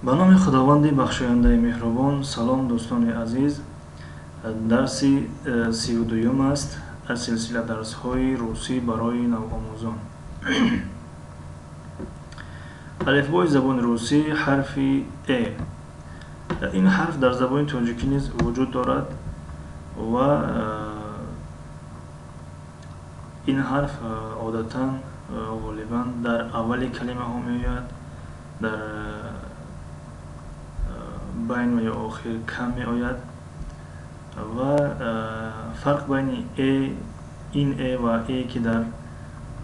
Ба номи Худованди бахшояндаи меҳрубон. Салом, дӯстони азиз. Дарси 32-юм аст аз силсила дарсҳои русӣ барои навомӯзон. Алифбои забони русӣ, ҳарфи э. Ин ҳарф дар забони тоҷикӣ низ вуҷуд дорад ва ин ҳарф одатан, ғолибан дар аввали калимаҳо меояд, дар байн ва ё охир кам меояд. Ва фарқ байни э, ин э ва э, ки дар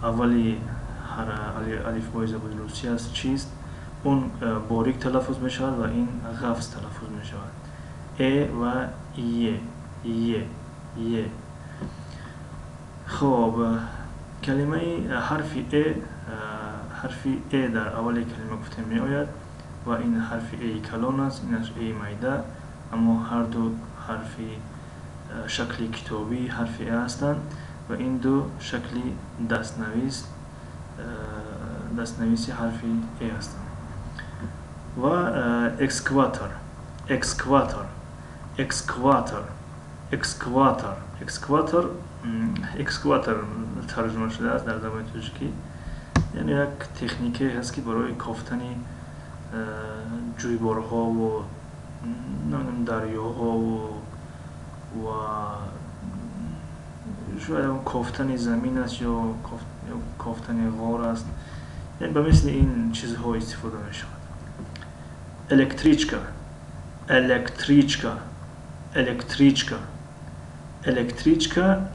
аввали алифбои забони русӣ аст, чист? Он борик талаффуз мешавад ва ин ғафз талаффуз мешавад. Э ва е, е, е. Хоб, калимаи ҳарфи э, ҳарфи э дар аввали калима, гуфтем, меояд ва ин ҳарфи эи калон аст, инаш эи майда, аммо ҳарду ҳарфи шакли китобии ҳарфи э ҳастанд ва ин ду шакли дастнависи ҳарфи э ҳастанд. Ва экскаватор, экскаватор, экскаватор, экскаватор, экскаватор, экскаватор тарҷума шудааст дар забони тоҷикӣ, яъне як техникае ҳаст, ки барои кофтани ҷӯйборҳову, намедонам, дарёҳову ва шояд кофтани замин аст ё кофтани ғор аст, яъне ба мисли ин чизҳо истифода мешавад. Электричка, электричка, электричка, электричка.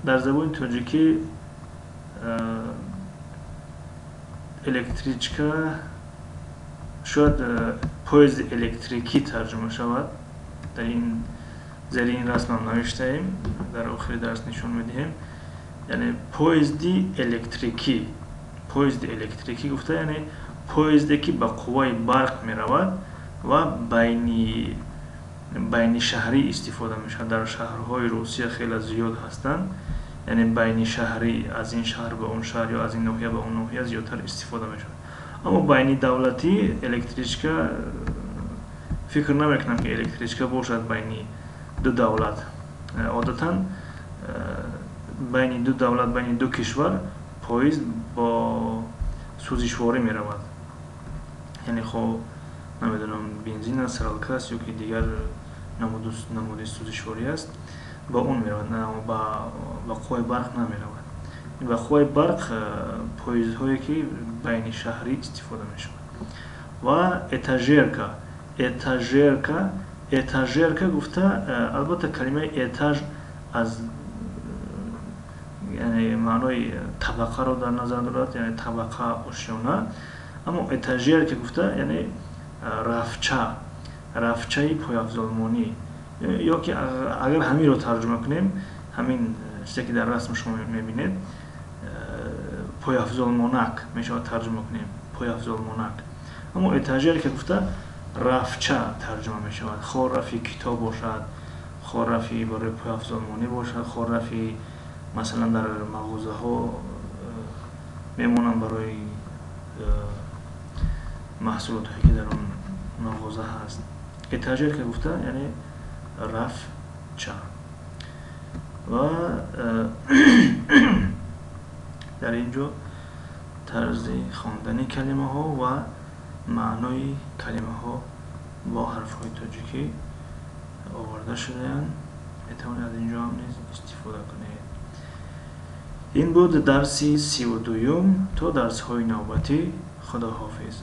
Дар забони тоҷикӣ электричка шояд поезди электрикӣ тарҷума шавад. Дар ин зери ин расмам навиштаем, дар охири дарс нишон медиҳем. Яъне поезди электрикӣ, поезди электрикӣ гуфта, яъне поезде, ки ба қувваи барқ меравад ва байнишаҳрӣ истифода мешавад. Дар шаҳрҳои Русия хеле зиёд ҳастанд, яъне байнишаҳрӣ, аз ин шаҳр ба он шаҳр ё аз ин ноҳия ба он ноҳия зиёдтар истифода мешавад. Аммо байнидавлатӣ электричка, фикр намекунам, ки электричка бошад байни ду давлат. Одатан байни ду давлат, байни ду кишвар поезд бо сӯзишворӣ меравад, яъне хо, намедонам, бензин аст, саралка аст ё ки дигар намуди сӯзишворӣ аст, ба он меравад, ба қувваи барқ намеравад. Ба қувваи барқ поездҳое, ки байни шаҳрӣ истифода мешавад. Ва этажерка, этажерка, этажерка гуфта, албатта, калимаи этаж аз, яъне маънои табақаро дар назар дорад, яъне табақа, ошёна, аммо этажерка гуфта, яъне рафча, рафчаи пойафзолмонӣ, ё ки агар ҳаминро тарҷума кунем, ҳамин чизе, ки дар расм шумо мебинед, пойафзолмонак мешавад тарҷума кунем, пойафзолмонак. Аммо этажерка гуфта рафча тарҷума мешавад, хо рафи китоб бошад, хо рафи барои пойафзолмонӣ бошад, хо рафи, масалан, дар мағозаҳо мемонанд барои маҳсулотҳое, ки дар он мағоза ҳаст. Этажерка гуфта, яъне рафча. Ва дар ин ҷо тарзи хондани калимаҳо ва маънои калимаҳо бо ҳарфҳои тоҷикӣ оварда шудаанд. Метавонед аз ин ҷо ҳам низ истифода кунед. Ин буд дарси 32-юм. То дарсҳои навбатӣ, худоҳофиз.